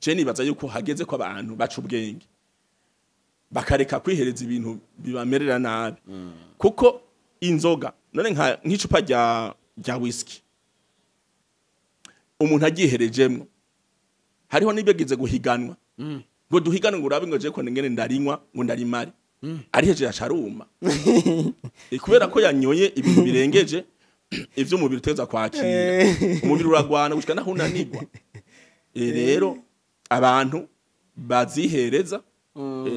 Je nibaza yuko hageze ko abantu baca ubwenge bakareka kwihereza ibintu bibamerera nabi, kuko inzoga none nk'icupa rya whisky umuntu agiherejemwo, hariho nibyo guhiganwa ngo duhigane, ngo urabe ngo je ko ngene ndarinywa ngo ndarimare, ari heje acaruma. Kubera ko yanyoye ibintu birengeje ivyo umubiri uteza kwakira, umubiri uragwana gushika naho unanigwa. Rero abantu bazihereza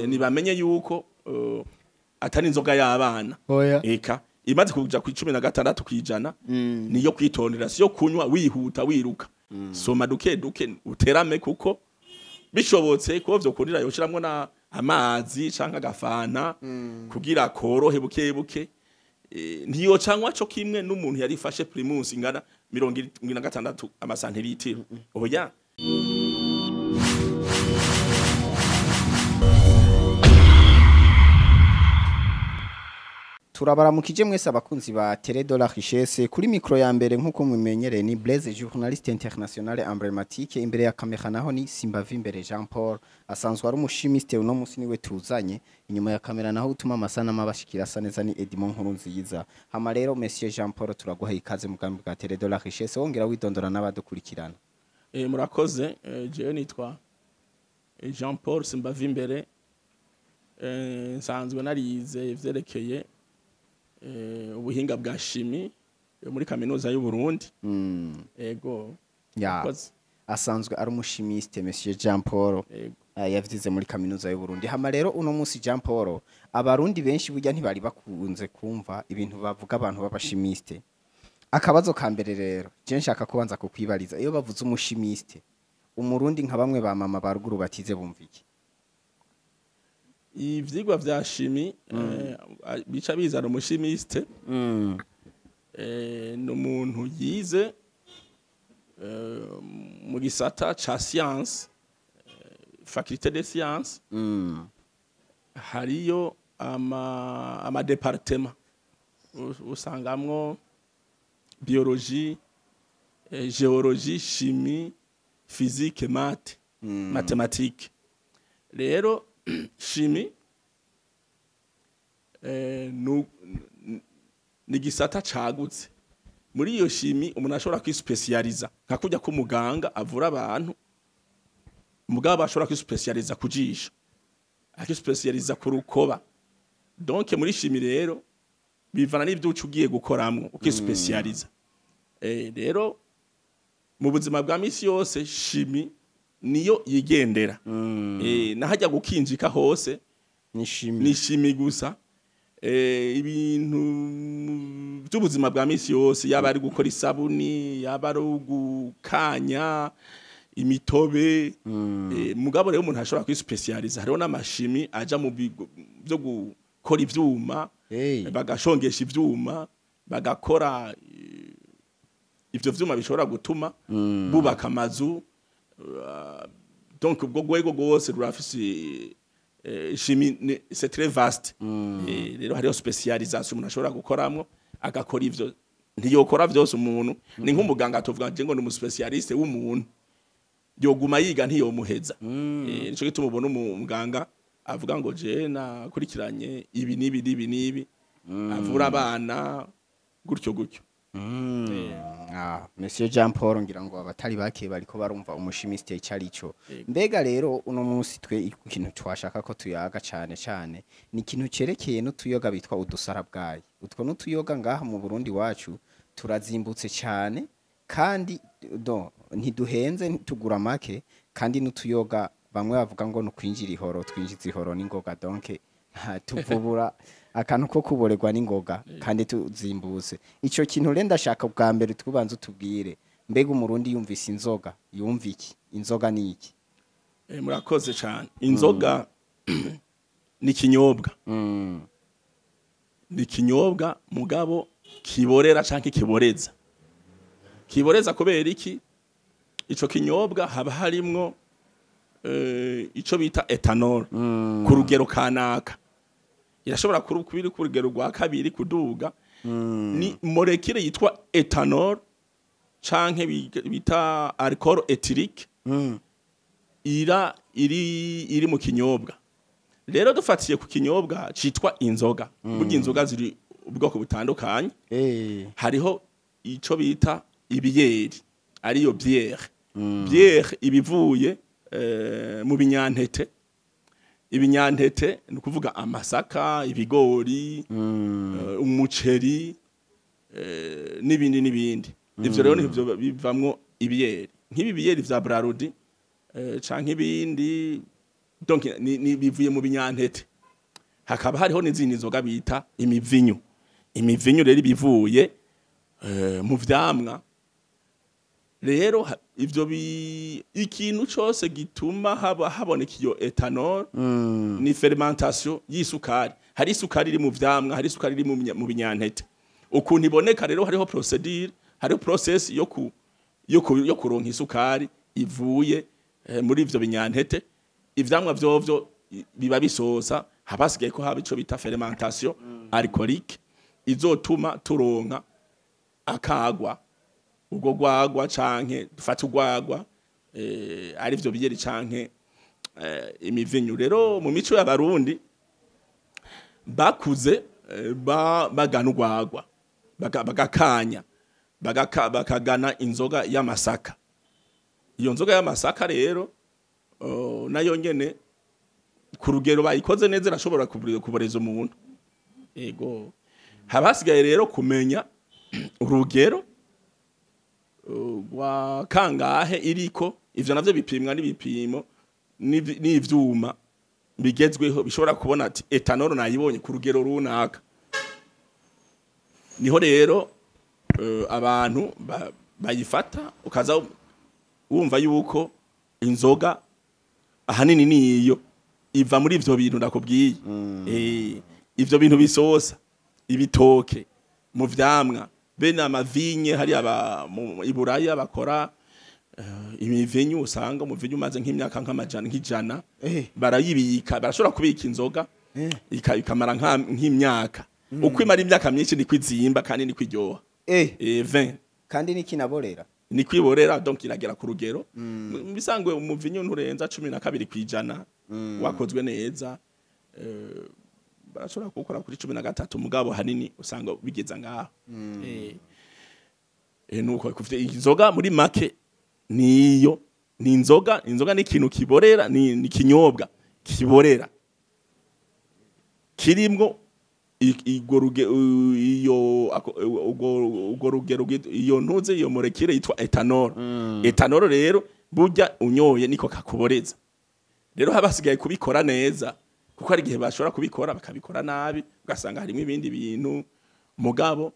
nibamenye yuko atari inzoga y'abana. Eka imaze kuja ku 16% niyo kwitondera, siyo kunywa wihuta wiruka. Soma duke duke uterame, kuko bishobotse ko vyokundira yoshiramwo na amazi canke agafana kugira korohe buke buke. Ntiyocanywa co kimwe n'umuntu yarifashe Primus ingana 76 amasantiritiro. Oya. Turabaramukije mwese abakunzi ba Télé de la Richesse. Kuri micro ya mbere nkuko mumenyereye ni Blaise, journaliste international emblématique. Imbere ya kamera naho ni Simbavimbere Jean Paul, asanzwe ari umuchimiste, uno musi niwe tuzanye. Inyuma ya kamera naho utuma amasanamu abashikira asa neza ni Edmond Nkurunziza. Hama rero Monsieur Jean Paul, turaguha ikaze mu bwami bwa Télé de la Richesse, wongera widondora n'abadukurikirana. Murakoze. Jewe nitwa Jean Paul Simbavimbere, nsanzwe narize ivyerekeye ubuhinga bwa chimie muri kaminuza y'u Burundi. Ego. Ya. Asanzwe ari umuchimiste Monsieur Jean Paul, yavyize muri kaminuza y'u Burundi. Hama rero uno musi Jean Paul, abarundi benshi burya ntibari bakunze kumva ibintu bavuga abantu b'abachimiste. Akabazo ka mbere rero je nshaka kubanza kukwibariza, iyo bavuze umuchimiste, umurundi nka bamwe ba mama baruguru batize bumva iki? Ivyigwa vya chimie bica bizana umuchimiste, ni umuntu yize mu gisata ca science, faculté des sciences. Hariyo ama département usangamwo biologie, géologie, chimie, physique, math, mathématiques. Rero chimie ni gisata cagutse. Muri iyo chimie umuntu ashobora kwispecializa nka kujya ku muganga avura abantu, mugabo ashobora kwispecializa kujisho, akispecializa ku rukoba. Donc muri chimie rero bivana n'ivyo ugiye gukoramwo ukispecializa. Rero mu buzima bwa misi yose chimie niyo yigendera. Nahajya gukinjika hose ni chimie gusa. Ibintu by'ubuzima bwa misi yose, yaba ari gukora isabuni, yaba ari gukanya imitobe. Mugabo rero umuntu ashobora kwispecializa, hariho n'amashimi aja mu byo gukora ivyuma, bagashongesha ivyuma, bagakora ivyo vyuma bishobora gutuma bubaka amazu. Donc ubwo rwego rwose rurafise chimie, c'est très vaste. Rero hariho specialisation umuntu ashobora gukoramwo agakora ivyo ntiyokora vyose. Umuntu ni nk'umuganga, tuvuga nje ngo ni umuspecialiste w'umuntu, yoguma yiga ntiyomuheza. Nico gituma ubona umuganga avuga ngo je nakurikiranye ibi n'ibi n'ibi n'ibi, avura abana gutyo gutyo. Monsieur Jean Paul, ngira ngo abatari bake bariko barumva umuchimiste icarico. Mbega rero uno munsi twe ikintu twashaka ko tuyaga cane cane ni ikintu cerekeye n'utuyoga bitwa udusarabwayi. Utwo n'utuyoga ngaha mu Burundi wacu turazimbutse cane, kandi ntiduhenze, tugura make, kandi n'utuyoga bamwe bavuga ngo nukwinjira ihoro, twinjiza ihoro n'ingoga, donc tuvubura akantu ko kuborerwa n'ingoga kandi tuzimbutse. Ico kintu rero ndashaka bwa mbere tubanze utubwire, mbega umurundi yumvise inzoga yumva iki? Inzoga ni iki? Murakoze cyane. Inzoga ni kinyobwa, ni kinyobwa mugabo kiborera canke kiboreza. Kiboreza kubera iki? Ico kinyobwa haba harimwo ico bita ethanol ku rugero kanaka, irashobora kubiri ku rugero rwa kabiri kuduga. Ni molecule yitwa ethanol canke bita alcool éthylique. ira iri mu kinyobwa. Rero dufatiye ku kinyobwa citwa inzoga, burya inzoga ziri ubwoko butandukanye. Hariho ico bita ibiyeri, ariyo bière. Bière ibivuye mu binyantete. Ibinyantete ni ukuvuga amasaka, ibigori, umuceri, n'ibindi n'ibindi. Ivyo rero nivyo bivamwo ibiyeri, nk'ibi biyeri vya Brarudi canke ibindi, donc ni bivuye mu binyantete. Hakaba hariho n'izindi nzoga bita imivinyu. Imivinyu rero ibivuye mu vyamwa. Rero ivyo ikintu cose gituma haba haboneka iyo éthanol ni fermentation y'isukari. Hari isukari iri mu vyamwa, hari isukari iri mu binyantete. Ukuntu iboneka rero, hariho procédure, hariho process yo kuronka isukari ivuye muri ivyo binyantete. Ivyamwa vyovyo biba bisosa, haba hasigaye ko haba ico bita fermentation alcoolique izotuma turonka akagwa, ubwo gwagwa canke dufata urwagwa, ari vyo biyeri canke imivinyu. Rero mu mico y'Abarundi bakuze bagana urwagwa, bagakanya, bakagana inzoga y'amasaka. Iyo nzoga y'amasaka rero, nayo nyene ku rugero bayikoze neza irashobora kuboreza umuntu. Ego, haba hasigaye rero kumenya urugero rwa kangahe iriko. Ivyo navyo bipimwa n'ibipimo n'ivyuma bigezweho bishobora kubona ati éthanol nayibonye ku rugero runaka. Niho rero abantu bayifata, ukaza wumva yuko inzoga ahanini niyo iva muri ivyo bintu ndakubwiye. Ivyo bintu bisosa, ibitoke, mu vyamwa, bene amavinye. Hari aba mu Iburaya bakora imivinyu, usanga umuvinyu umaze nk'imyaka nk'amajana, nk'ijana. Barayibika, barashobora kubika inzoga ikamara nk'imyaka. Uko imara imyaka myinshi niko izimba kandi niko iryoha. Vin. Kandi nikinaborera. Ni kwiborera, donc iragera ku rugero. Mu bisanzwe umuvinyu nturenza 12% wakozwe neza. Barashobora kuwukora kuri 13, mugabo hanini usanga bigeza ngaho. Nuko kufite inzoga muri make niyo ni inzoga. Inzoga ni ikintu kiborera, ni kinyobwa kiborera kirimwo iyo urwo rugero iyo ntuze, iyo molécule yitwa éthanol. Éthanol rero burya unyoye niko kakuboreza. Rero haba hasigaye kubikora neza, kuko hari igihe bashobora kubikora bakabikora nabi, ugasanga harimo ibindi bintu. Mugabo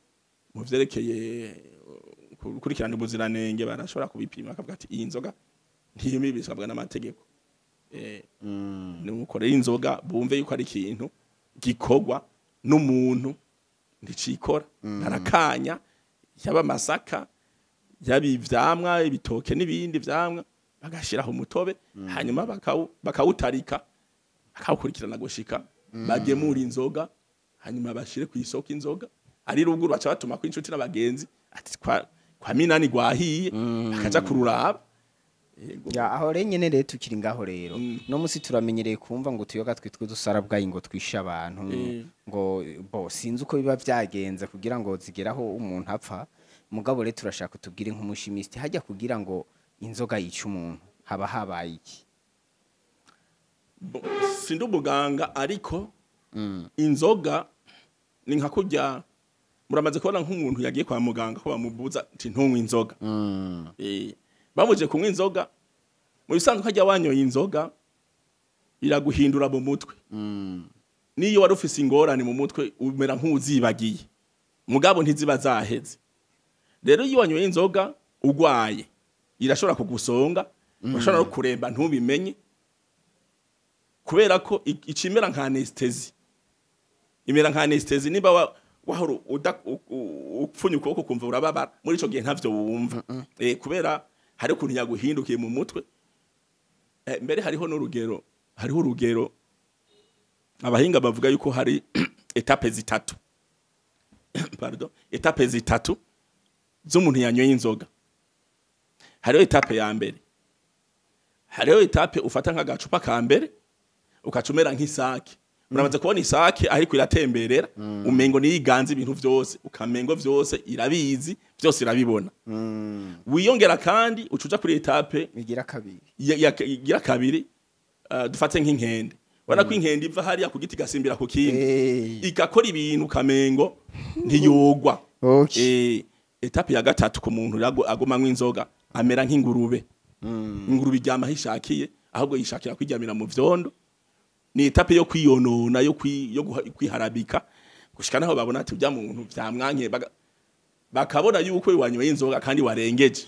mu vyerekeye gukurikirana ubuziranenge barashobora kubipima, bakavuga ati iyi nzoga ntiyumi bisabwa n'amategeko. Nuko rero inzoga bumve yuko ari ikintu gikorwa n'umuntu, nticikora, arakanya, yaba amasaka, yaba ivyamwa, ibitoke n'ibindi vyamwa, bagashiraho umutobe, hanyuma bakawutarika, bakawukurikirana gushika bagemura inzoga, hanyuma bashire ku isoko. Inzoga ari ruguru baca batuma ko inshuti n'abagenzi ati kwa Minani gwahiye, bakaja kururaba. Yego. Ya, aho rero nyene rero tukiri ngaho rero, no musi turamenyereye kumva ngo tuyoga twitwa udusarabwayi, ngo twishe abantu, ngo bo sinzi uko biba vyagenze kugira ngo zigeraho umuntu apfa. Mugabo rero turashaka tubwire nk'umu chimiste, hajya kugira ngo inzoga yice umuntu haba habaye iki? Sindi umuganga, ariko inzoga ni nka kurya muramaze kubona nk'umuntu yagiye kwa muganga ko bamubuza ati ntunywe inzoga. Bamuje kunywa inzoga, mu bisanzwe hajya wanyoye inzoga iraguhindura mu mutwe. Niyo wari ufise ingorane mu mutwe umera nk'uzibagiye, mugabo ntiziba zaheze. Rero iyo wanyoye inzoga ugwaye irashobora kugusonga, urashobora no kuremba ntubimenye, kubera ko icimera nka anesthésie, imera nka anesthésie. Niba wahora upfunye ukuboko kumva urababara, muri ico gihe ntavyo wumva, kubera hari ukuntu yaguhindukiye mu mutwe. Mbere hariho n'urugero, hariho urugero abahinga bavuga yuko hari étapes zitatu, pardon, étapes zitatu z'umuntu yanyoye inzoga. Hariho étape ya mbere. Hariho étape ufata nk'agacupa ka mbere, ukacumera nk'isake. Muramaze kubona isake ariko iratemberera, umengo niyiganza ibintu vyose, ukamengo vyose irabizi, vyose irabibona. Wiyongera kandi ucuja kuri étape igira kabiri. Igira kabiri. Dufate nk'inkende. Ubona ko inkende iva hariya ku giti igasimbira ku kindi, igakora ibintu kamengo ntiyogwa. Étape ya gatatu, ku muntu agoma anywa inzoga, amera nk'ingurube. Ingurube iryama aho ishakiye, ahubwo yishakira kwiryamira mu vyondo. Ni étape yo kwiyonona, yo kwiharabika, gushika naho babona ati urya muntu vyamwanke, bakabona yuko wanyoye inzoga kandi warengeje.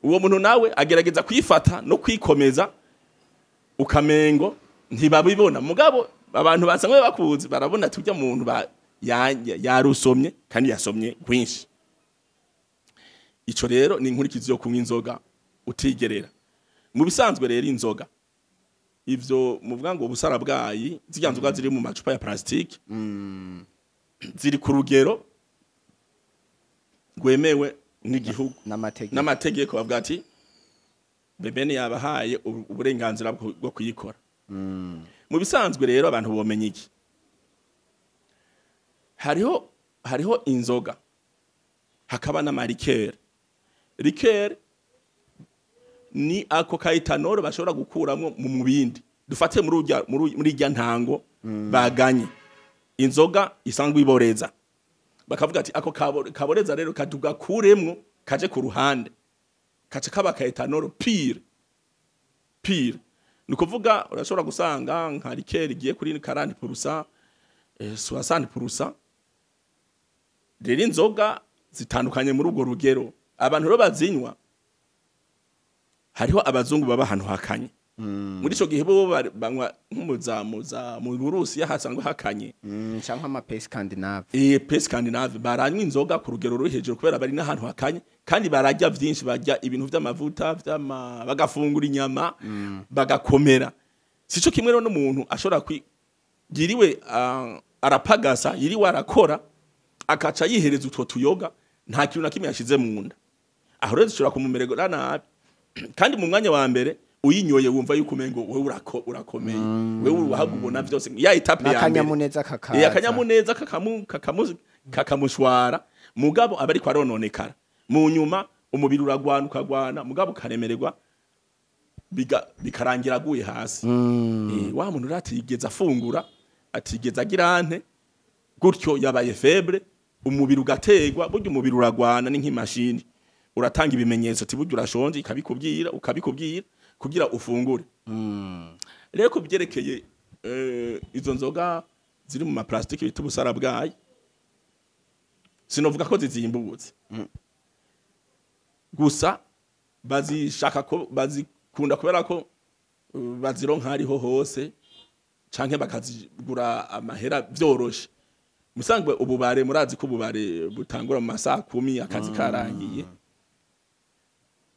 Uwo muntu nawe agerageza kwifata no kwikomeza, ukamengo ntibabibona, mugabo abantu basanzwe bakuzi barabona ati urya muntu yarusomye kandi yasomye rwinshi. Ico rero ni inkurikizi yo kunywa inzoga utigerera. Mu bisanzwe rero, inzoga, ivyo muvuga ngo ubusarabwayi, zirya nzoga ziri mu macupa ya plastique, ziri ku rugero rwemewe n'igihugu n'amategeko. N'amategeko bavuga ati BBN yabahaye uburenganzira bwo kuyikora. Mu bisanzwe rero, abantu bomenya iki? Hariho inzoga, hakaba n'ama liqueurs. Liqueur ni ako ka éthanol bashobora gukuramwo mu mubindi. Dufate muri urya muri irya ntango baganye inzoga isanzwe iboreza, bakavuga ati ako kaboreza rero kadugakuremwo kaje ku ruhande, kaca kaba ka éthanol pure pure. Ni ukuvuga urashobora gusanga nka liqueur igiye kuri 40%, 60%. Rero inzoga zitandukanye muri urwo rugero. Abantu rero bazinywa, hariho abazungu baba ahantu hakanye. Muri ico gihe bo banywa nk'umuzamuza mu Burusiya hasanzwe hakanye. Canke ama pays scandinave. Pays scandinave baranywa inzoga ku rugero ruri hejuru kubera bari n'ahantu hakanye, kandi bararya vyinshi, barya ibintu vy'amavuta, vy'ama bagafungura inyama, bagakomera. Sico kimwe rero n'umuntu ashobora yiriwe arapagasa, yiriwe arakora, akaca yihereza utwo tuyoga, nta kintu na kimwe yashize mu nda. Aho rero zishobora kumumerera nabi. Kandi mu mwanya wa mbere uyinyoye wumva yuko umengo wewe urakomeye, wewe uhabwa ubona vyose, ya étape ya mbere. N'akanyamuneza kakaza. Akanyamuneza kakamushwara, mugabo aba ariko arononekara. Mu nyuma umubiri uragwana, ukagwana, mugabo ukaremererwa, bikarangira aguye hasi. Wa muntu rero atigeze afungura, atigeze agira ante, gutyo yabaye faible, umubiri ugategwa. Burya umubiri uragwana, ni nk'imashini, uratanga ibimenyetso ati burya urashonje, ikabikubwira, ukabikubwira kugira ufungure. Rero ku byerekeye izo nzoga ziri mu ma plastique bita ubusarabwayi, sinovuga ko zizimbutse gusa, bazishaka ko bazikunda kubera ko bazironka hariho hose, canke bakazigura amahera vyoroshe. Musanzwe ububare, murazi ko ububare butangura mu masaha 10, akazi karangiye.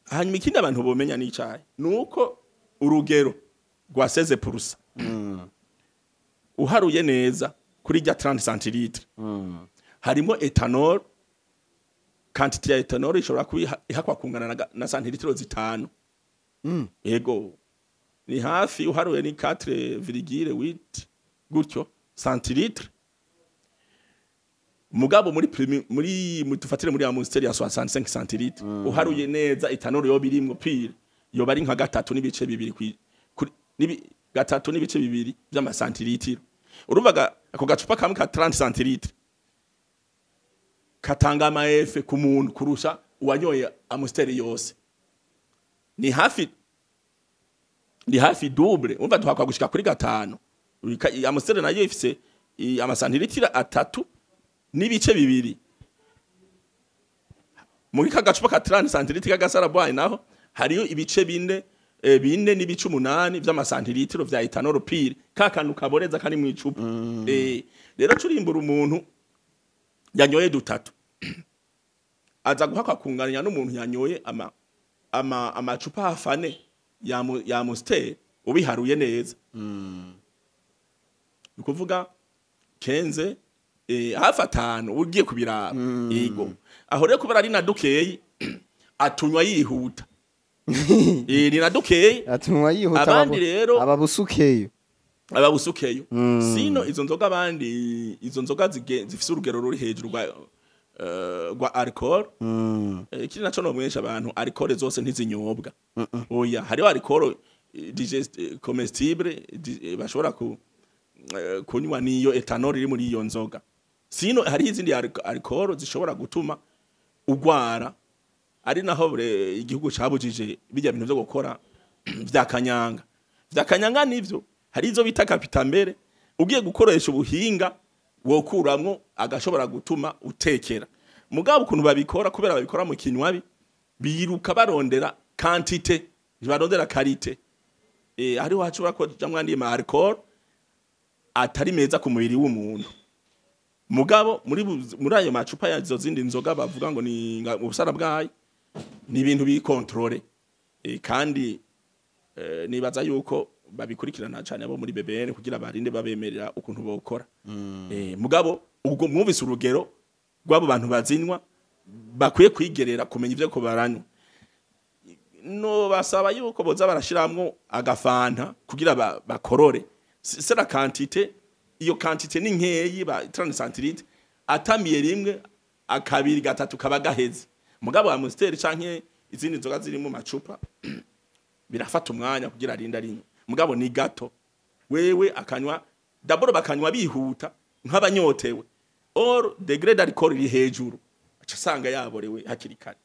Hanyuma ikindi abantu bomenya n'icayi nuko urugero rwa 16%, uharuye neza kuri rya 30 centilitres, harimo éthanol. Quantité ya éthanol ishobora kuba ihakwa kungana na santilitiro 5. Yego, ni hafi, uharuye ni 4,8 gutyo centilitre. Mugabo muri muri tufatire muri Amstel ya 65 centilitres, uharuye neza éthanol yo birimwo pure yoba ari nka 3.2 3.2 vy'amasantilitiro. Urumva ako gacupa kamwe ka 30 centilitres katanga ama effets ku muntu kurusha uwanyoye Amstel yose. Ni hafi double. Umva, tuhakwa gushika kuri 5. Amstel nayo ifise amasantilitiro 3.2. Muri ka gacupa ka 30 centilitres k'agasarabwayi naho hariyo ibice 4, 4.8 vy'amasantilitiro vya éthanol pure, ka kantu kaboreza kari mu icupa. Rero curimbura umuntu yanyoye dutatu aza guhakwa kunganya n'umuntu yanyoye ama amacupa hafane ya Amstel. Ubiharuye neza, ni kuvuga 15, hafi 5 ugiye kubiraba. Yego, aho rero kubera ari na dukeyi, atunywa yihuta. Ni na dukeyi. Atunywa yihuta. Abandi rero ababusukeyo. Ababusukeyo. Sino izo nzoga, abandi izo nzoga zifise urugero ruri hejuru rwa alcool. Ikindi naco nomwesha abantu, alcool zose ntizinyobwa. Oya, hariho alcool comestible bashobora kunywa, niyo éthanol iri muri iyo nzoga. Sino hariho izindi alcool zishobora gutuma ugwara, ari naho igihugu cabujije bijya bintu vyo gukora vya kanyanga. Vya kanyanga nivyo, hari izo bita kapitambere, ugiye gukoresha ubuhinga wokuramwo agashobora gutuma utekera. Mugabo ukuntu babikora, kubera babikora mu kinywabi, biruka barondera quantité, ntibarondera qualité. Hariho hashobora kujamwo andi ma alcool atari meza ku mubiri w'umuntu. Mugabo muri ayo macupa yazo zindi nzoga bavuga ngo ni ubusara bwayo, ni ibintu bi contrôlé. Kandi nibaza yuko babikurikirana cyane abo muri BBN kugira barinde babemerera ukuntu bokora. Mugabo ubwo mwumvise urugero rw'abo bantu bazinywa bakwiye kwigerera, kumenya ivyo ko baranywa. No basaba yuko boza barashiramwo agafanta kugira bakorore. C'est la quantité, iyo quantité ni nkeyi, ba 30 centilitres, atamiye rimwe, akabiri, gatatu, kaba gaheze. Mugabo Amstel canke izindi nzoga ziri mu macupa birafata umwanya kugira arinde arinywa. Mugabo ni gato wewe akanywa d'abord, bakanywa bihuta nk'abanyotewe, or degré d'alcool iri hejuru, aca asanga yaborewe hakiri kare.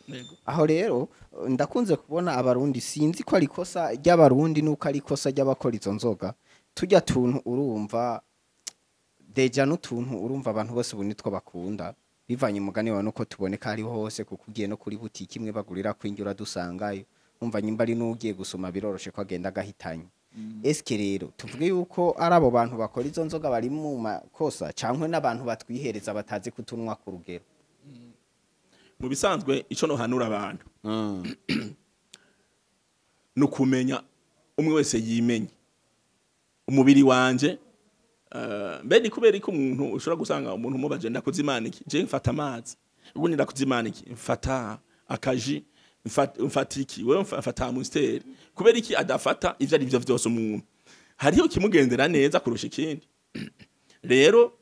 Yego. Aho rero ndakunze kubona Abarundi, sinzi ko ari ikosa ry'Abarundi nuko ari ikosa ry'abakora izo nzoga, tujya tuntu urumva déjà n'utuntu urumva abantu bose ubu nitwo bakunda, bivanye umugani wawe nuko tuboneka hariho hose, kuko ugiye no kuri butiki imwe bagurira kwinjura dusangayo, umva nyimba ari n'ugiye gusoma biroroshe ko agenda agahitanye. Eske rero tuvuge yuko ari abo bantu bakora izo nzoga bari mu makosa, cankwe n'abantu batwihereza batazi kutunwa ku rugero? Mu bisanzwe, ico no hanura abantu ni ukumenya umwe wese yimenye umubiri wanje. Mbe ni kubera ko umuntu ushobora gusanga umuntu umubaje ndakoze Imana iki, je mfata amazi, ubundi ndakoze Imana iki, mfata akaji, mfata iki, wewe mfata Amstel, kubera iki adafata ivyo ari byo vyose? Umuntu hariho kimugendera neza kurusha ikindi. Rero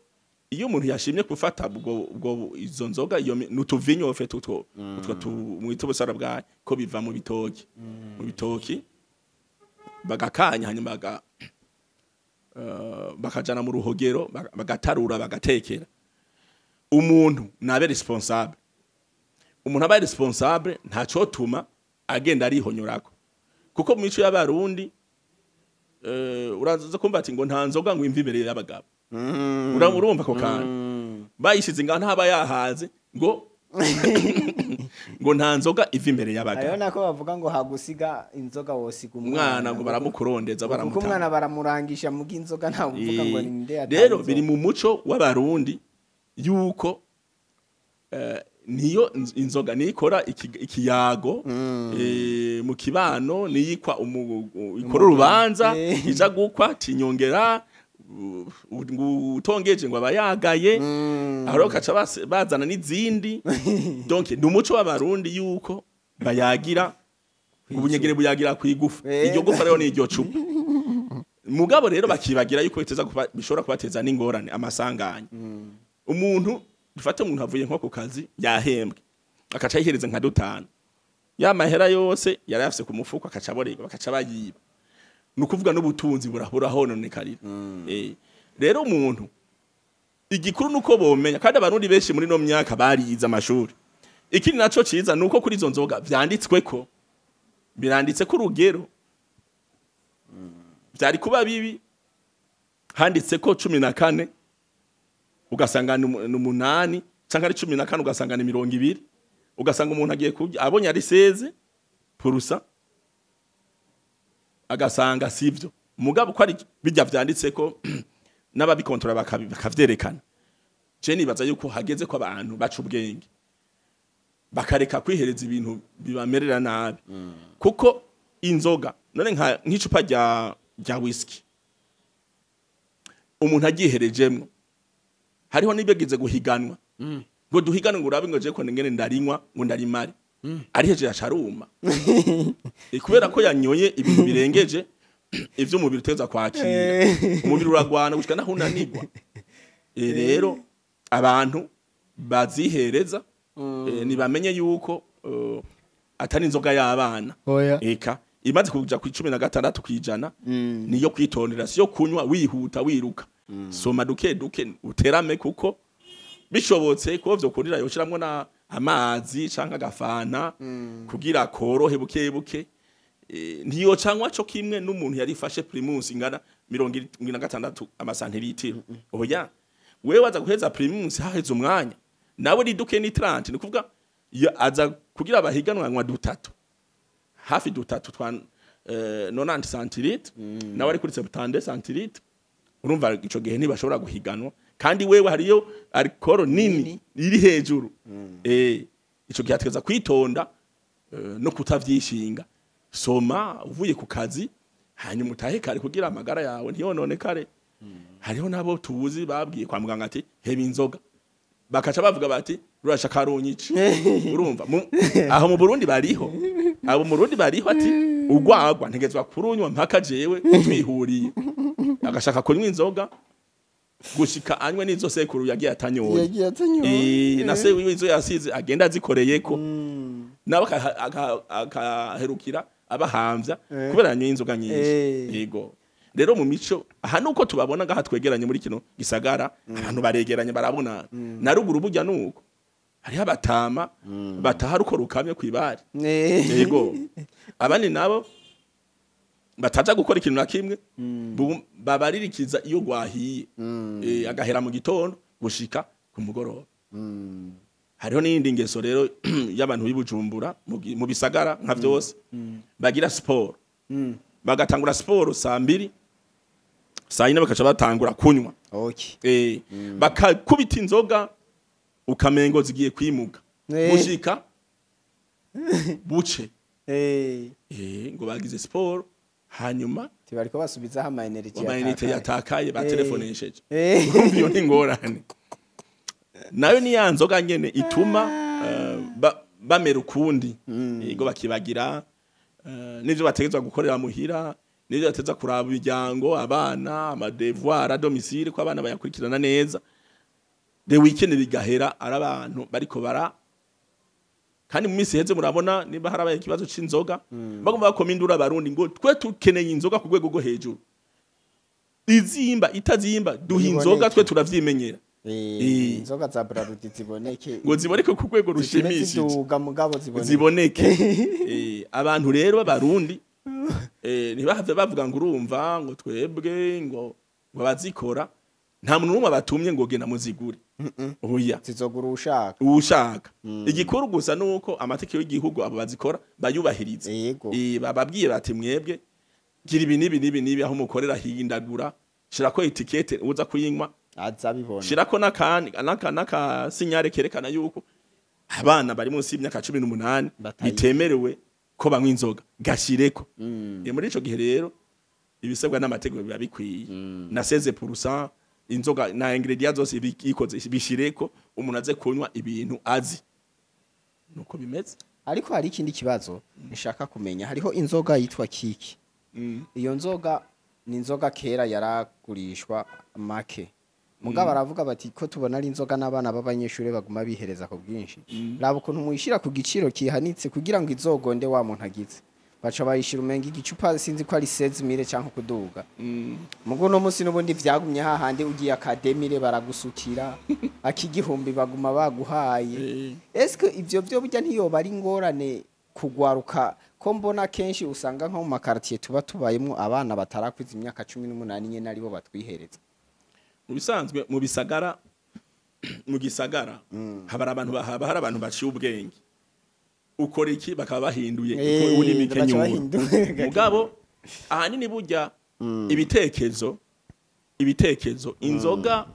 iyo umuntu yashimye gufata ubwo izo nzoga, iyo nutuvinyo ofete, utwo tu mwita ubusara bwayo, ko biva mu bitoki, mu bitoki bagakanya, hanyuma bakajana mu ruhogero, bagatarura, bagatekera. Umuntu nabe responsable. Umuntu abaye responsable ntacotuma agenda arihonyorako, kuko mu mico y'Abarundi uraza kumva ati ngo nta nzoga ngo imve imbere y'abagabo. Urumva ako kantu bayishize ngaho, ntaba yahaze, ngo nta nzoga iva imbere y'abagabo. Hariho nako bavuga ngo hagusiga inzoga wosiga umwana, ngo baramukurondeza. Kuko baramutanga. Umwana baramurangisha, muga inzoga ntawe uvuga ngo ni nde yatanze Rero inzoga. biri mu muco w'Abarundi yuko niyo inzoga nikora ikiyago mu kibano, niyikwa ikora urubanza, ija gukwa tinyongera ngo utongeje ngo abayagaye. Aho rero kaca bazana n'izindi. Donc ni umuco w'Abarundi yuko bayagira ubunyegere, buyagira kwigufa. Iryo gufa rero ni iryo cupa. Mugabo rero bakibagira yuko biteza bishobora kubateza n'ingorane, amasanganya. Umuntu, dufate umuntu avuye nko ku kazi yahembwe, akaca yihereza nka dutanu, ya mahera yose yari afise ku mufuko akaca aborega, bakaca bayiba. Ni ukuvuga n'ubutunzi burahononekarira. Rero umuntu igikuru nuko bomenya, kandi Abarundi benshi muri no myaka barize amashuri. Ikindi naco ciza nuko kuri izo nzoga vyanditswe ko biranditse ko urugero. Vyari kuba bibi handitse ko 14 ugasanga ni 8, canke ari 14 ugasanga ni 20, ugasanga umuntu agiye kurya abonye ari 16% agasanga sivyo. Mugabo ko ari bijya vyanditse ko n'ababikontora bakavyerekana, je nibaza yuko hageze ko abantu baca ubwenge, bakareka kwihereza ibintu bibamerera nabi. Kuko inzoga none nk'icupa rya whisky umuntu agiherejemwo, hariho n'ibigize guhiganwa ngo duhigane, ngo urabe ngo je ko ngene ndarinywa ngo ndarimare. Ari hejuru acaruma. Kubera ko yanyoye ibintu birengeje ivyo umubiri uteza kwakira. Umubiri uragwana gushika naho unanigwa. Rero abantu bazihereza nibamenye yuko atari inzoga y'abana. Eka imaze kuja ku 16% niyo kwitondera, siyo kunywa wihuta wiruka. Soma duke duke uterame, kuko bishobotse ko vyo kurira yoshiramwo na amazi canke agafana kugira korohe buke buke. Ntiyo cangwa co kimwe n'umuntu yarifashe Primus ingana 76 amasantiritiro. Oya, wewe waza guheza Primus haheze umwanya nawe riduke ni 30, ni kuvuga aza kugira abahiganwa nywa dutatu hafi dutatu twa 90 centilitre, nawe ari kuri 70 centilitre. Urumva ico gihe ntibashobora guhiganwa, kandi wewe hariyo alcool nini iri hejuru. Ico gihe ategeza kwitonda no kutavyishinga. Soma uvuye ku kazi hanyuma utahe kare kugira amagara yawe ntiyononekare. Hariho nabo tuzi babwiye kwa muganga ati heba inzoga, bakaca bavuga bati rurashaka runyica. Urumva aho mu Burundi bariho, abo mu Burundi bariho ati ugwagwa ntegezwa kurunywa mpaka jewe twihuriye. Agashaka kunywa inzoga gushika anywe n'izo sekuru yagiye atanyoye. Yagiye atanyoye. Na se wiwe izo yasize agenda azikoreyeko, nawe akaherukira abahamvya kubera yanyoye inzoga nyinshi. Yego rero mu mico aha nuko tubabona ngaha twegeranye muri kino gisagara, abantu baregeranye barabonana. Na ruguru burya nuko hariho abatama bataha ruko rukamye kwibari. Yego abandi nabo bataja gukora ikintu na kimwe, babaririkiza iyo gwahiye, agahera mu gitondo gushika ku mugoroba. Hariho n'iyindi ngeso rero y'abantu b'ibujumbura mu bisagara nka vyose bagira siporo, bagatangura siporo saa 2 saa 4 bakaca batangura kunywa. Bakakubita inzoga ukamengo zigiye kwimuka gushika buce. Ngo bagize siporo hanyuma tibariko basubizaho ama energy yatakaye batelefonesheje. Urumva iyo ni ngorane. Nayo ni ya nzoga nyene ituma bamera ukundi. Yego bakibagira n'ivyo bategezwa gukorera muhira, n'ivyo bateza kuraba imiryango, abana, amadevoir à domicile ko abana bayakurikirana neza. De weekend bigahera ari abantu bariko bara. Kandi mu minsi heze murabona niba harabaye ikibazo c'inzoga, bagomba bakoma indura abarundi ngo twe tukeneye inzoga ku rwego rwo hejuru, izimba itazimba duha inzoga twe turavyimenyera. Inzoga za Brarudi ziboneke, ngo ziboneke ku rwego rushimishije, ziduga mugabo ziboneke. Abantu rero b'abarundi ntibahave bavuga ngo urumva ngo twebwe ngo bazikora, nta muntu n'umwe batumye ngo genda muzigure. Oya, zizogura ushaka ushaka. Igikuru gusa nuko amategeko y'igihugu abo bazikora bayubahiriza. Bababwiye bati mwebwe gira ibi nibi nibi nibi aho mukorera hindagura, shirako etikete uza kuyinywa azabibona, shirako n'aka sinyare kerekana yuko abana bari munsi y'imyaka 18 bitemerewe ko banywa inzoga, gashireko. Muri ico gihe rero ibisabwa n'amategeko biba bikwiye. Na 16% inzoga na ingredients zose ikoze bishireko, umuntu aze kunywa ibintu azi nuko bimeze. Ariko hari ikindi kibazo nshaka kumenya, hariho inzoga yitwa Kiki. Iyo nzoga ni inzoga kera yaragurishwa make, mugabo baravuga bati ko tubona ari inzoga n'abana b'abanyeshure baguma bihereza ku bwinshi, raba ukuntu muyishira ku giciro kihanitse kugira ngo izogonde wa muntu agize. Baca bayishira umenga igicupa sinzi ko ari 16000 canke kuduga. Mugo no munsi nubundi vyagumye hahandi ugiye akademire baragusukira akigihumbi baguma baguhaye. Eske ivyo vyo burya ntiyoba ari ngorane kugwaruka, ko mbona kenshi usanga nko mu makartier tuba tubayemo abana batarakwiza imyaka 18 nyene aribo batwihereza. Mu bisanzwe mu bisagara, mu gisagara haba abantu bahaba hari abantu baciye ubwenge, ukora iki bakaba bahinduye uko n'imikenyuro. Mugabo ahanini burya ibitekezo inzoga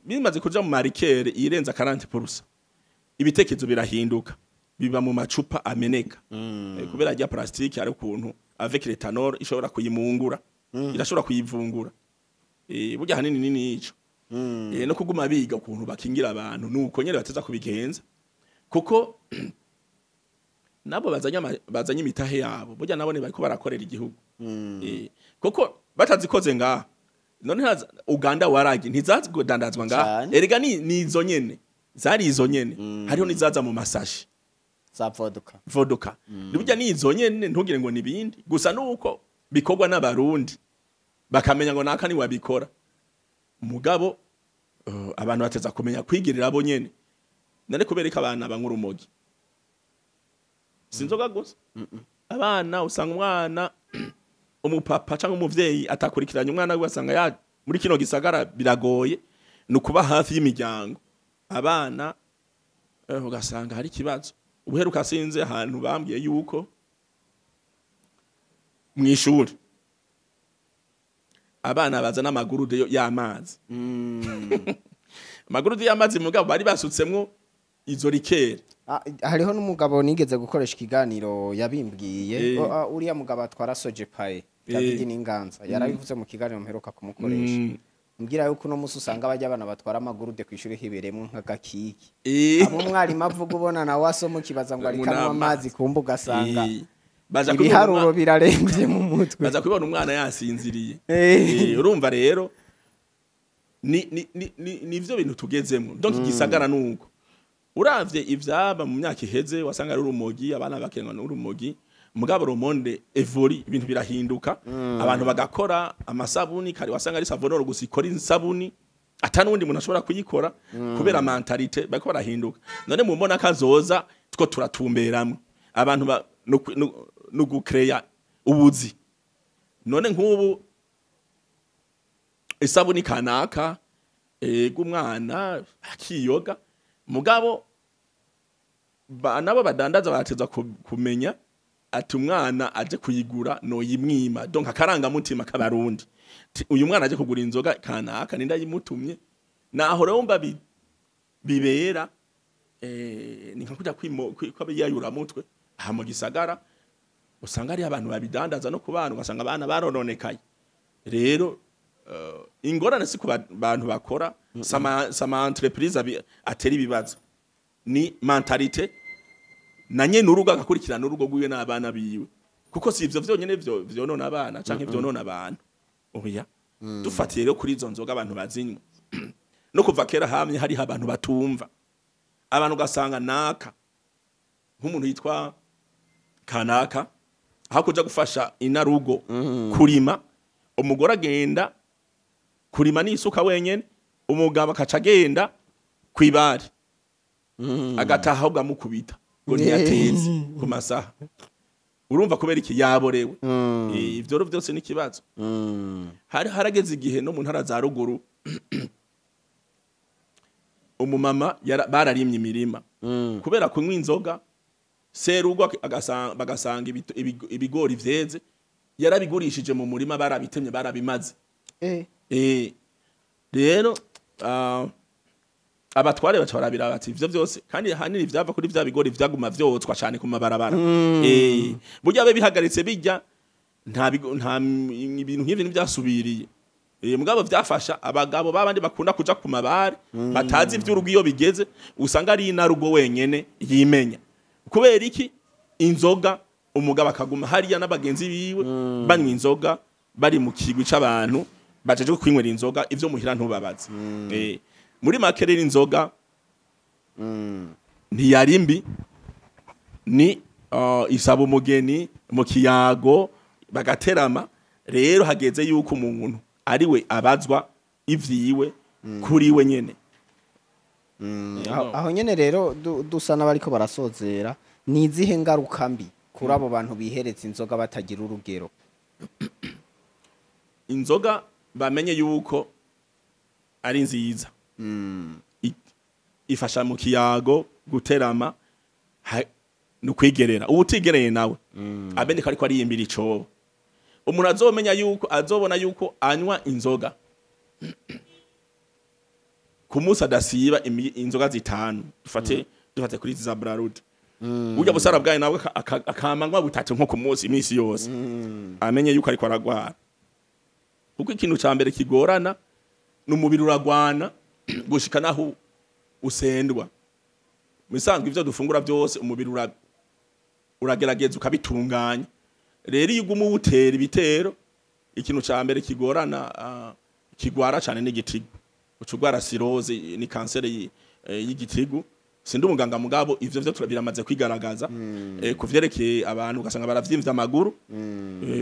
bimaze kuja mu marikere irenza 40%, ibitekezo birahinduka biba mu macupa ameneka. Kubera rya plastique ari ukuntu avec l'éthanol ishobora kuyimungura, irashobora kuyivungura. Burya hanini nini ico. No kuguma biga ukuntu bakingira abantu nuko nyene bateza kubigenza, kuko Nabo bazanye imitahe yabo, burya nabo bariko barakorera igihugu. Kuko batazikoze ngaha, none Uganda waragi ntizazidandazwa ngaha. Cane. Erega ni izo nyene, zari izo nyene, hariho nizaza mu masashi za vodka. Vodka burya ni izo nyene, ntugire ngo nibindi, gusa nuko bikorwa n'Abarundi bakamenya ngo naka ni wabikora. Mugabo abantu bateza kumenya kwigirira abo nyene. None kubereka abana banywa urumogi, si inzoga gusa. Abana usanga umwana, umupapa cyangwa umuvyeyi atakurikiranye umwana we, ugasanga ya muri kino gisagara biragoye, ni ukuba hafi y'imiryango. Abana ugasanga hari ikibazo. Ubuheruka sinze ahantu bambwiye yuko mw'ishuri abana bazana amagurude y'amazi, amagurude y'amazi, mugabo bari basutsemwo izo liqueur. Ah, hariho n'umugabo nigeze gukoresha ikiganiro yabimbwiye. Uriya mugabo atwara Sojepaye, David Ninganza, yarabivuze mu kiganiro mperuka kumukoresha, mbwira yuko uno musi usanga bajya abana batwara amagurude kw'ishuri hibereyemo nk'agakiki, abo umwarimu avuga ubona nawe asoma ukibaza ngo ariko anywa amazi, kumba ugasanga Baza kubibona ibiharuro birarembye mu mutwe. Baza kubibona umwana yasinziriye. Urumva rero ni nivyo bintu tugezemo. Donc igisagara nuko uravye ivyaba mu myaka iheze, wasanga ari urumogi, abana bakenwa n'urumogi. Mugabo le monde évolue, ibintu birahinduka, abantu bagakora amasabuni. Kare wasanga ari Savonor gusa ikora isabuni, ata n'uwundi muntu ashobora kuyikora, kubera mentalité bariko barahinduka. None mu mbona kazoza two turatumberamwe abantu no gucreya ubuzi. None nk'ubu isabuni kanaka, ego umwana akiyoga, mugabo nabo badandaza barateza kumenya ati umwana aje kuyigura no yimwima. Donc akarangamutima k'Abarundi. Uyu mwana aje kugura inzoga kanaka, ninda yimutumye? Naho rero mba bibera ni nka kujya kwiyayura mutwe. Aha mu gisagara usanga ari abantu babidandaza no ku bana, ugasanga abana barononekaye. Rero ingorane si ku bantu bakora sama entreprise atera ibibazo, ni mentalité na nyene urugo, agakurikirana urugo rwiwe n'abana biwe, kuko si ivyo vyonyene vyo vyonona abana canke vyonona abantu. Oya, dufatiye rero kuri izo nzoga abantu bazinywa, no kuva kera hamye hariho abantu batumva abantu, ugasanga naka nk'umuntu yitwa kanaka, aho kuja gufasha inarugo kurima, umugore agenda kurima n'isuka wenyene, umugabo akaca agenda kwibari, agataha ahubwo amukubita ngo ntiyateze ku masaha. Urumva kubera iki? Yaborewe. Ivyo rero vyose ni ikibazo. Hari harageze igihe no mu ntara za ruguru umumama bararimye imirima, kubera kunywa inzoga, serugo bagasanga ibigori vyeze yarabigurishije mu murima, barabitemye, barabimaze. Rero abatware baca barabira bati ivyo vyose, kandi hanini vyava kuri vya bigori vyaguma vyotswa cane ku mabarabara. Burya be bihagaritse bijya nta ibintu nk'ivyo ntivyasubiriye. Mugabo vyafasha abagabo babandi bakunda kuja ku mabare, batazi ivy'urugo. Iyo bigeze usanga ari inarugo wenyene yimenya. Kubera iki? Inzoga. Umugabo akaguma hariya n'abagenzi biwe banywa inzoga, bari mu kigwi c'abantu bajeje kwinywera inzoga, ivyo muhira ntubabaze. Muri make rero inzoga ntiyari mbi, ni isaba umugeni mu kiyago bagaterama. Rero hageze yuko umuntu ariwe abazwa ivyiwe kuri we nyene. Aho nyene rero dusa n'abariko barasozera, ni izihe ngaruka mbi kuri abo bantu bihereza inzoga batagira urugero? Inzoga bamenye yuko ari nziza, ifasha mu kiyago, guterama, no kwigerera. Uwutigereye nawe amenye ko ariko ariyimbira icobo. Umuntu azomenya yuko azobona yuko anywa inzoga ku munsi adasiba inzoga zitanu, dufate kuri za Brarudi, burya busara bwayo, nawe akamanywa butatu nko ku munsi iminsi yose, amenye yuko ariko aragwara. Kuko ikintu ca mbere kigorana n'umubiri uragwana gushika naho usendwa. Musanzwe ivyo dufungura byose umubiri Uragerageza ukabitunganya. Rero iyo uguma uwutera ibitero, ikintu ca mbere kigorana, kigwara cane n'igitigu. Uca ugwara cirrhose, ni kanseri y'igitigu. Sindi umuganga, mugabo ivyo vyo biramaze kwigaragaza. Ku vyerekeye abantu, ugasanga baravyimbye amaguru,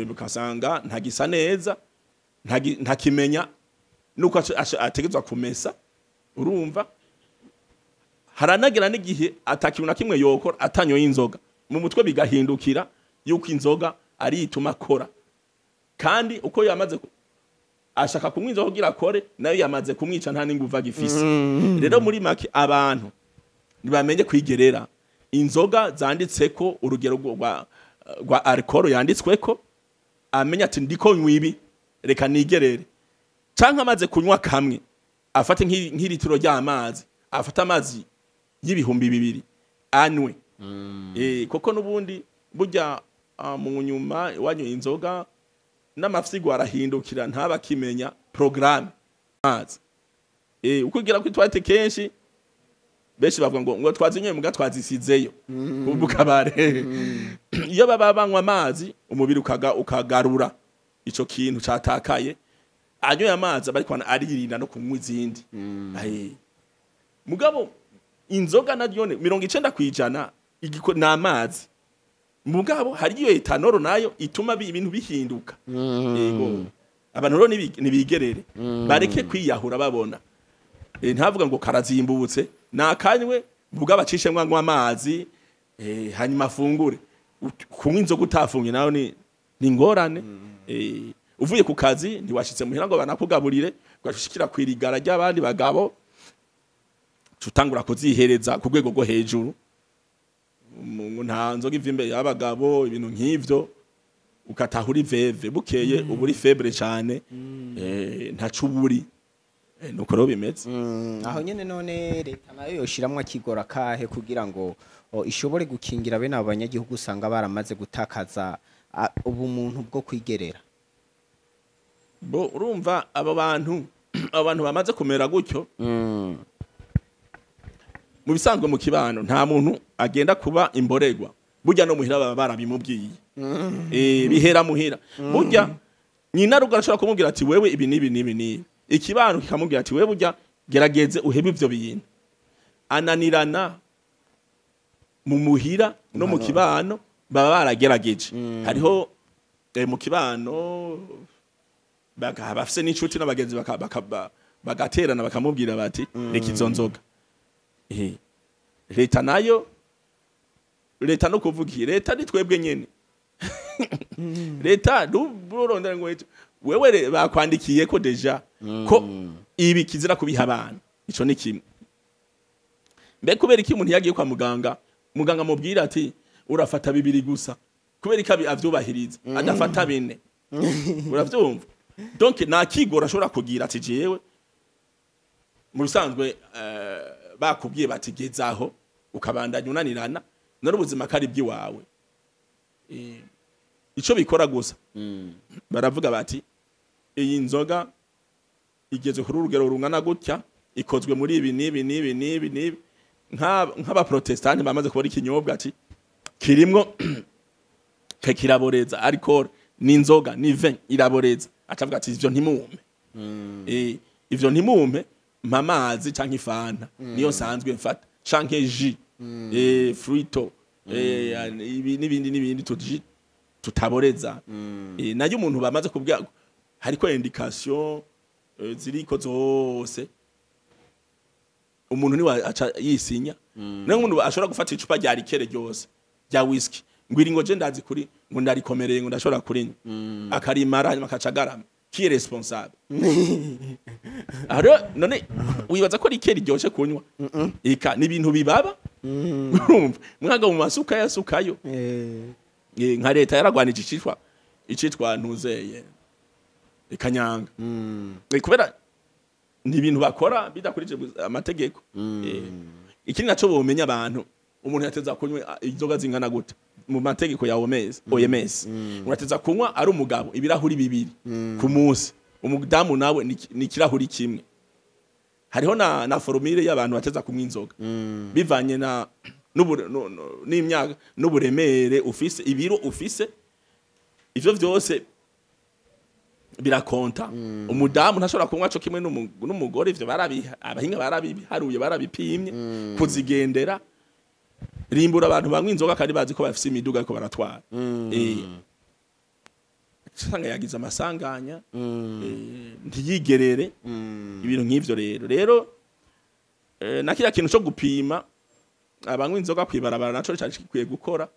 ugasanga ntagisa neza, ntakimenya nuko ategerezwa kumesa. Urumva, haranagira n'igihe atakintu na kimwe yokora atanyoye inzoga, mu mutwe bigahindukira yuko inzoga ari ituma akora. Kandi uko yamaze ashaka kunywa inzoga kugira akore, nayo yamaze kumwica, nta n'inguvu agifise. Rero muri make, abantu ntibamenye kwigerera inzoga zanditseko urugero rwa alcool yanditsweko, amenya ati: "Ndiko nywa ibi, reka nigerere." Canke amaze kunywa kamwe, afate nk'iritiro ry'amazi, afate amazi y'2000 anwe. Kuko n'ubundi burya, mu nyuma wanyoye inzoga n'amafyigo arahindukira, ntaba akimenya programme amazi. Uko ugira kuri toilette kenshi, benshi bavuga ngo twazinyoye muga twazisizeyo mu kabare. Iyo baba banywa amazi, umubiri ukagarura ico kintu catakaye. Anyoye amazi aba ariko aririnda no kunywa izindi. Aye. Mugabo inzoga naryo 90% ni amazi, mugabo hari iyo éthanol nayo ituma ibintu bihinduka. Yego, abantu rero nibigerere, bareke kwiyahura babona. Ntavuga ngo karazimbutse, nakanywe, mugabo acishemwo anywa amazi, hanyuma afungure. Kunywa inzoga utafunye nawe ni ingorane. Uvuye ku kazi, ntiwashitse muhira ngo banakugaburire, ugashikira kwirigara ry'abandi bagabo, tutangura kuzihereza ku rwego rwo hejuru. Nta nzoga iva imbere y'abagabo, ibintu nk'ivyo. Ukataha uri veve, bukeye uba uri faible cane, ntaco uburi. Nuko rero bimeze. Aho nyene none leta nayo yoshiramwo akigora kahe kugira ngo ishobore gukingira bene abo banyagihugu usanga baramaze gutakaza ubumuntu bwo kwigerera? Bo urumva, abo bantu bamaze kumera gutyo, mu bisanzwe mu kibano nta muntu agenda kuba imboregwa. Burya no muhira baba barabimubwiye. Bihera muhira. Burya nyina rugo arashobora kumubwira ati: "Wewe ibi n'ibi n'ibi n'ibi." Ikibano kikamubwira ati: "Wewe burya gerageze uhebe ivyo bintu." Ananirana mu muhira no mu kibano baba baragerageje. Hariho mu kibano bafise n'inshuti n'abagenzi, bagaterana bakamubwira bati: "Reka izo nzoga." Leta nayo, leta no kuvuga iyi leta ni twebwe nyene. Leta nturondera ngo wewe bakwandikiye ko déjà ko ibi kizira kubiha abana. Ico ni kimwe. Mbe kubera iki umuntu yagiye kwa muganga, muganga amubwira ati: "Urafata bibiri gusa"? Kubera iki avyubahiriza adafata bine? Uravyumva? Donc nta kigoro ashobora kugira ati: "Jewe mu bisanzwe." Bakubwiye bati: "Gezaho," ukabandanya unanirana, none ubuzima kari bw'iwawe. Ico bikora gusa, baravuga bati: "Iyi nzoga igeze kuri urugero rungana gutya, ikozwe muri ibi n'ibi n'ibi n'ibi n'ibi." Nk'abaprotestanti bamaze kubona ikinyobwa ati kirimwo ke kiraboreza, alcool ni inzoga, ni vin iraboreza, acavuga ati: "Ivyo ntimumpe. Ivyo ntimumpe, mpa amazi canke ifanta niyo nsanzwe mfata, canke jus fruito, ibi n'ibindi n'ibindi tuji tutaboreza." Nayo umuntu bamaze kubwira, hariko indication ziriko zose, umuntu niwe aca yisinya. Nayo umuntu ashobora gufata icupa rya liqueur ryose rya whisky, ngo iri, ngo je ndazi kuri, ngo ndarikomereye, ngo ndashobora kurinywa, akarimara, hanyuma akaca agarama. Qui est responsable? Aho rero none wibaza ko liqueur iryoshe kunywa? Eka, ni ibintu bibaba. Urumva, mwaga mu masuka yasukayo. Nka leta yaragwanije icitwa ntuzeye ikanyanga. Kubera ni ibintu bakora bidakurije amategeko. Ikindi naco bomenya, abantu, umuntu yateza kunywa inzoga zingana gute mu mategeko ya OMS? OMS urateza kunywa ari umugabo ibirahuri bibiri ku munsi, umudamu nawe ni ikirahuri kimwe. Hariho na formule y'abantu bateza kunywa inzoga bivanye na n'imyaka n'uburemere ufise, ibiro ufise, ivyo vyose birakonta. Umudamu ntashobora kunywa co kimwe n'umugore. Ivyo abahinga barabiharuye, barabipimye kuzigendera. Rimbura abantu banywa inzoga kandi bazi ko bafise imiduga ariko baratwara, usanga yagize amasanganya, ntiyigerere. Ibintu nk'ivyo rero, na kiriya kintu co gupima abanywa inzoga kwibarabara naco cari gikwiye gukora.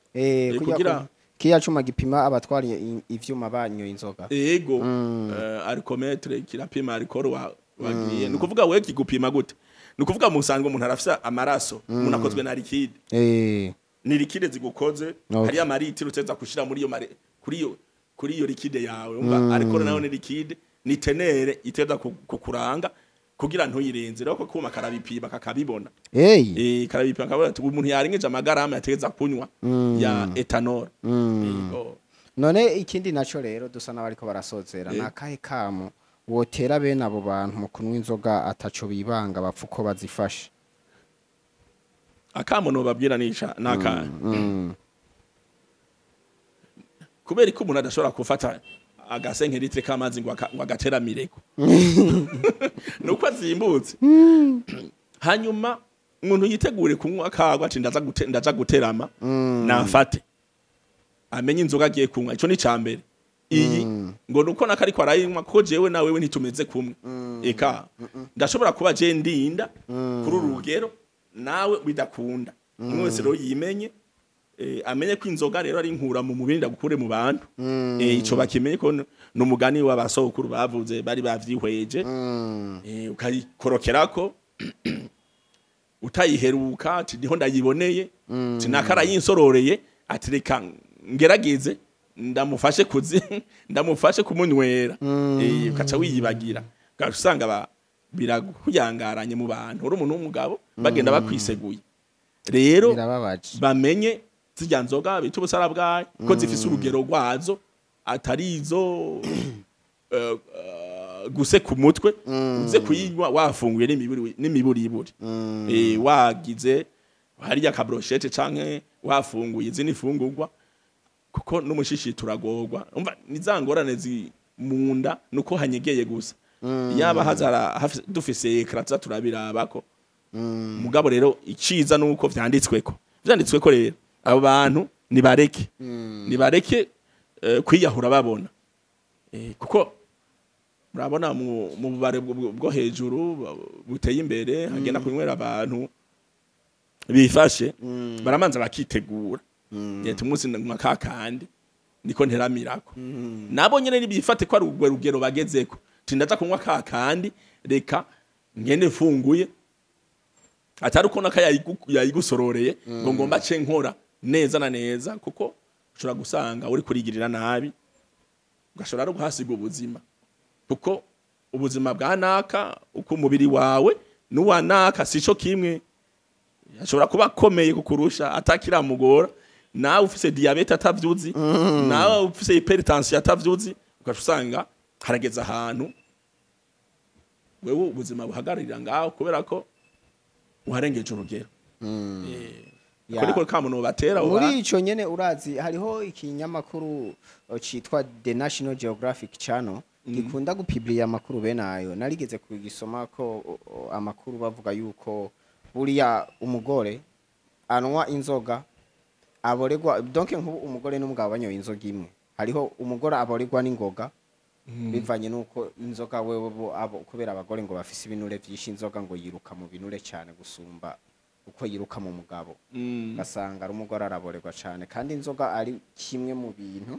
Kiya cuma gipima abatwara ivyuma banyoye inzoga. Ego, alcomètre kirapima alcool wagiye. Ni ukuvuga wewe kigupima gute? Ni ukuvuga musanzwe umuntu arafise amaraso, umuntu akozwe na liquide. Ni liquide zigukoze. Hariyo amaritiro uteza gushira muri iyo kuri iyo liquide yawe. Umva, alcool nayo ni liquide, ni teneur iteza kukuranga kugira ntuyirenze. Rero ko kuma karabipima kakabibona. Karabipima kabona ati umuntu yarengeje amagarama yategeza kunywa ya éthanol. Yego. None ikindi naco rero dusa n'abariko barasozera, ni akahe kamo wotera bene abo bantu mu kunywa inzoga ataco bibanga, bapfa uko bazifashe? Akamo nobabwira nica nakahe? Kubera ko umuntu adashobora gufata agasenkeritre k'amazi ngo agateramireko nuko azimbutse, hanyuma umuntu yitegure kunywa akagwa ati ndaza guterama, nafate amenye inzoga agiye kunywa. Ico ni cambere. Iyi ngo nuko nakariko arayinywa ko jewe na wewe ntitumeze kumwe. Eka ndashobora kuba je ndinda kuri uru rugero, nawe bidakunda. Umwe wese rero yimenye, amenye ko inzoga rero ari inkura mu mubiri ndagukure mu bantu. Ico bakimenye ko n'umugani w'abasokuru bavuze bari bavyihweje. Ukayikorokerako utayiheruka, ati niho ndayiboneye, ati nakarayinsororeye, ati reka ngerageze ndamufashe kuzi ndamufashe kumunywera. Ukaca wiyibagira, ugaca usanga birakuyangaranye mu bantu, uri umuntu w'umugabo bagenda bakwiseguye. Rero Birababaje. bamenye zirya nzoga bita ubusara bwayo ko zifise urugero rwazo, atari izo guse ku mutwe. Uze kuyinywa wafunguye n'imiburiburi, wagize hariya ka brochette canke wafunguye izindi fungurwa, kuko n'umushishi turagorwa. Umva, ni za ngorane zi munda nuko hanyegeye gusa. Yaba hazara dufise écran tuza turabirabako. Mugabo rero iciza nuko vyanditsweko. Rero abo bantu nibareke kwiyahura babona, kuko murabona mu bubare bwo hejuru buteye imbere hagenda kunywera abantu bifashe, baramanza bakitegura. Yeta umunsi nywa kakandi niko nteramirako. Nabo nyene nibifate ko ari urwo rugero bagezeko, tindaza kunywa kakandi, reka ngende funguye, atari uko naka yayigusororeye ngo ngomba ce nkora neza na neza, kuko ushobora gusanga uri kurigirira nabi, ugashobora no guhasiga ubuzima, kuko ubuzima bwa naka, uko umubiri wawe n'uwa naka sico kimwe. Ashobora kuba akomeye kukurusha atakiramugora, nawe ufise diabète atavyuzi, nawe ufise hypertension atavyuzi, ugaca usanga harageze ahantu wewe ubuzima buhagararira ngaho kubera ko warengeje urugero. Ko niko kamuntu batera abo Muri bantu. ico nyene, urazi hariho ikinyamakuru citwa The National Geographic Channel gikunda gupubliya amakuru bene ayo. Narigeze kugisoma ko amakuru bavuga yuko buriya umugore anywa inzoga aboregwa, donc nk'ubu umugore n'umugabo banyoye inzoga imwe, hariho umugore aboregwa n'ingoga bivanye nuko inzoga wewe bo abo, kubera abagore ngo bafise ibinure vyinshi, inzoga ngo yiruka mu binure cyane gusumba uko yiruka mu mugabo. Ugasanga ari umugore araborerwa cyane, kandi inzoga ari kimwe mu bintu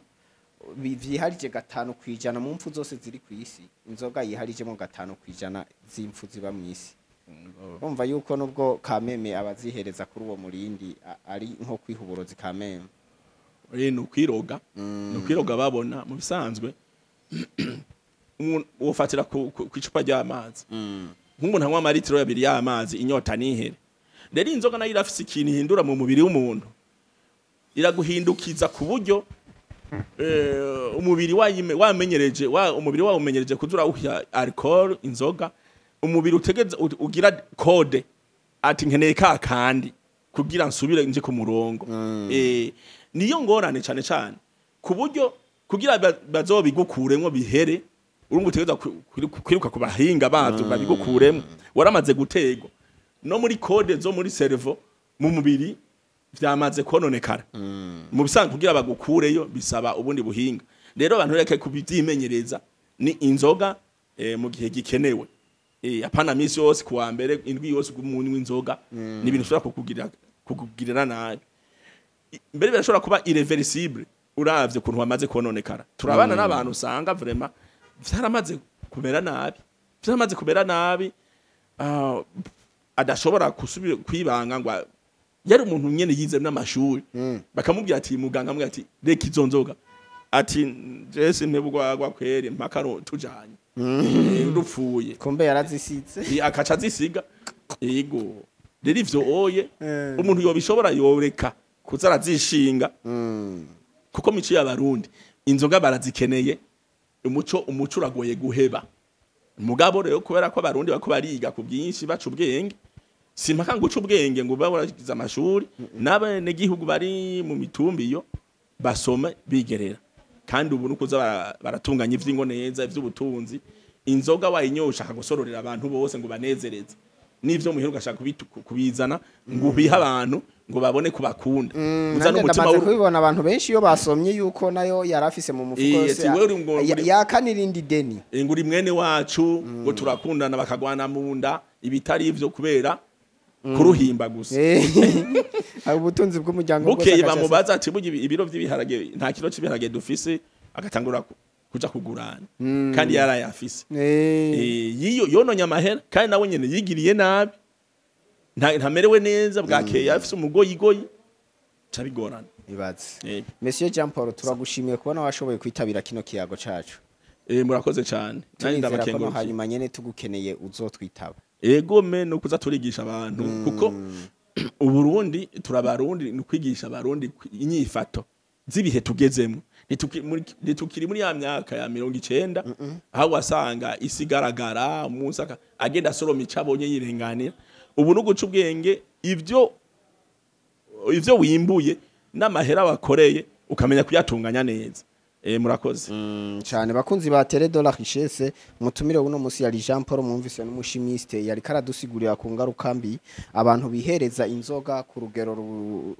vyiharije 5% mu mpfu zose ziri ku isi. Inzoga yiharijemo 5% z'impfu ziba mu isi. Urumva yuko nubwo kameme abazihereza kuri uwo murindi ari nko kwiha uburozi kameme. Ni ukwiroga babona. Mu bisanzwe umuntu wofatira ku icupa ry'amazi, nk'umuntu anywa amaritiro 2 y'amazi inyota ntihere. Rero inzoga nayo irafise ikintu ihindura mu mubiri w'umuntu, iraguhindukiza ku buryo umubiri wamenyereje umubiri wawumenyereje kuza urawuha alcool, inzoga, umubiri utegeza ugira code ati nkeneye ka kandi. Kugira nsubire nje ku murongo. Niyo ngorane cane cane, ku buryo kugira bazobigukuremwo bihere, urumva utegerezwa kwiruka ku bahinga bavyo babigukuremwo. Waramaze gutegwa no muri code zo muri cerveau, mu mubiri vyamaze kononekara. Mu bisanzwe kugira bagukureyo bisaba ubundi buhinga. Rero abantu reke kubivyimenyereza, ni inzoga mu gihe gikenewe, apana misi yose, kuwa mbere, indwi yose umunywa inzoga. Ni ibintu ushobora kukugirira nabi. Mbere birashobora kuba irréversible uravye ukuntu wamaze kononekara. Turabana n'abantu usanga vraiment vyaramaze kumera nabi, vyaramaze kumera nabi, adashobora gusubira kwibanga ngo yari umuntu nyene yize n'amashuri, bakamubwira ati, muganga amubwira ati: "Reka izo nzoga." Ati: "Jese ntebugwagwa kweri mpaka tujanye dupfuye." Kumbe yarazisize. Akaca azisiga. Yego, rero ivyo oye umuntu yobishobora yoreka kuza arazishinga, kuko mico y'Abarundi inzoga barazikeneye. Umuco uragoye guheba. Mugabo rero kubera ko Abarundi bako bariga ku bwinshi, baca ubwenge, simpaka ngo uce ubwenge ngo ube waragize amashuri, n'abenegihugu bari mu mitumba iyo basome bigerera. Kandi ubu nukuza baratunganya ivy'ingo neza, ivy'ubutunzi. Inzoga wayinyoye ushaka gusororera abantu bose ngo banezereze, n'ivyo muhira ugashaka kubizana ngo ubihe abantu ngo babone kubakunda. Uza Nanjye n'umutima ndamaze kubibona, abantu benshi iyo basomye yuko nayo yarafise mu mufuko yose ati wewe uri ngo yaka n'irindi deni. Ngo uri mwene wacu, ngo turakundana, bakagwana mu nda ibitari ivyo kubera kuruhimba gusa. Ubutunzi bw'umuryango bwose Bukeye agaca bamubaza ati: "Burya ibiro vy'ibiharage, nta kilo c'ibiharage dufise." Agatangura kuja kugurana kandi yarayafise. Yiyo yononye amahera, kandi nawe nyene yigiriye nabi, ntamerewe neza, bwakeye afise umugoyigoyi, ca bigorana. Ibaze. Monsieur Jean Paul, turagushimiye kubona washoboye kwitabira kino kiyago cacu. Murakoze cane, nanjye Turizera ko no ndabakengurukiye. hanyuma nyene tugukeneye uzotwitaba. Ego me, no kuza turigisha abantu, kuko Uburundi turabarundi, ni ukwigisha Abarundi inyifato z'ibihe tugezemo. Ntitukiri muri ya myaka ya 90 aho wasanga isi igaragara, umunsi agenda asoroma ico abonye yirenganira. Ubu no guca ubwenge, ivyo wimbuye n'amahera wakoreye ukamenya kuyatunganya neza. Murakoze. Cyane bakunzi ba Télé de la Richesse, mutumire uno musi yari Jean Paul, mwumvise n'umuchimiste yari karadusigurira ku ngaruka mbi abantu bihereza inzoga ku rugero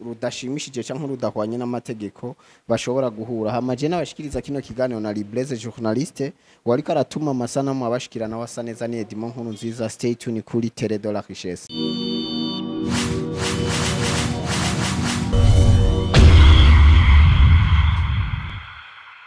rudashimishije canke rudahwanye n'amategeko bashobora guhura. Hamaje n'abashikiriza kino kiganiro na Libraise journaliste, wari karatuma amasanamu abashikira nawe asa neza ni Edmond Nkuru Nziza. Stay tuned kuri Télé de la Richesse.